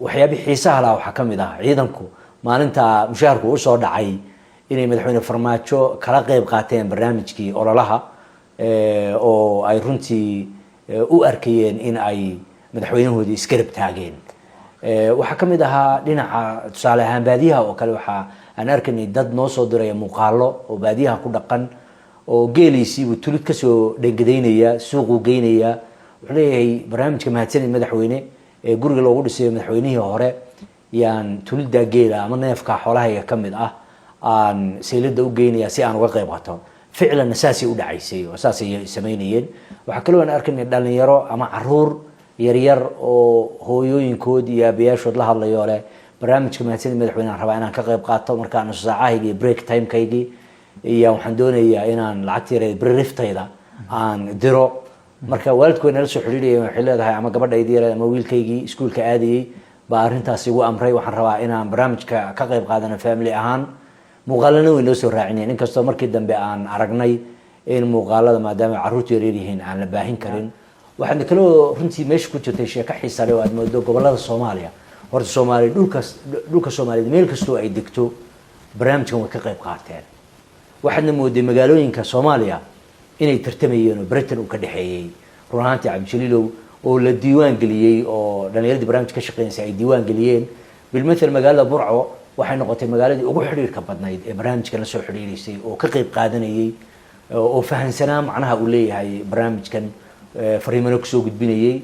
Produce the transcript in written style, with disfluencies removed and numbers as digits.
Waxyaabihii xiisaha lahaa waxaa ka mid ah ciidanku maalinta mushaharku usoo dhacay inay Madaxweyne Farmaajo kala qeyb qaateen barnaamijkii ololaha, oo ay runtii u arkayeen in ay madaxweynahoodii isgarab taageen. Waxaa ka mid ahaa dhinaca, tusaale ahaan, baadiyaha oo kale. Waxaa aan arkaynay dad noo soo diraya muuqaalo oo baadiyaha ku dhaqan oo geeliisiibuu tulid kasoo dhengadaynaya, suuquu geynaya, wuxuu leeyahay: "Barnaamijka mahadsanid madaxweyne ee guriga loogu dhisayo madaxweynihii hore yaan tulidda geela ama neefka xoolahayga ka mid ah aan saylada u geynaya si aan uga qayb qato." Ficlanna saasay u dhacaysay oo saasay samaynayeen. Waxaa kaloo aan arkaynay dhalinyaro ama caruur yaryar oo hooyooyinkood iyo aabayaashood la hadlayo, leh: "Barnaamijka mahadsanid madaxweyne aan rabaa inaan ka qayb qaato. Markaa nus saacahaygi iyo break timekaygii iyo waxaan doonayaa inaan lacagta yareed berriftayda aan diro." Marka waalidku way nala soo xidhiidhayeen, waxay leedahay: "Ama gabadhaydii yareed ama wiilkaygii iskuulka aadayey baa arrintaas igu amray. Waxaan rabaa inaan barnaamijka ka qayb qaadano family ahaan." Muuqaalana way noo soo raacinayeen, inkastoo markii dambe aan aragnay in muuqaalada, maadaama carruurtu yaryar yihiin, aan la baahin karin. Waxaana kaloo runtii meesha ku jirtay sheeko xiisa leh oo aad moodo gobolada Soomaaliya. Horta Soomaaliya, dhulkaas, dhulka Soomaaliyeed, meel kastoo ay degto barnaamijkan way ka qayb qaateen. Waxaadna mooday magaalooyinka Soomaaliya inay tartamayeen oo Britain uu ka dhexeeyey. Run ahaantii, Cabdijaliilow, oo la diiwaan geliyey oo dhalinyaradii barnaamij ka shaqeynaysa ay diiwaan geliyeen, bilmathal magaalada Burco waxay noqotay magaaladii ugu xidhiirka badnayd ee barnaamijkan la soo xidhiireysay oo ka qayb qaadanayey oo fahansanaa macnaha uu leeyahay barnaamijkan, fariimano kusoo gudbinayey.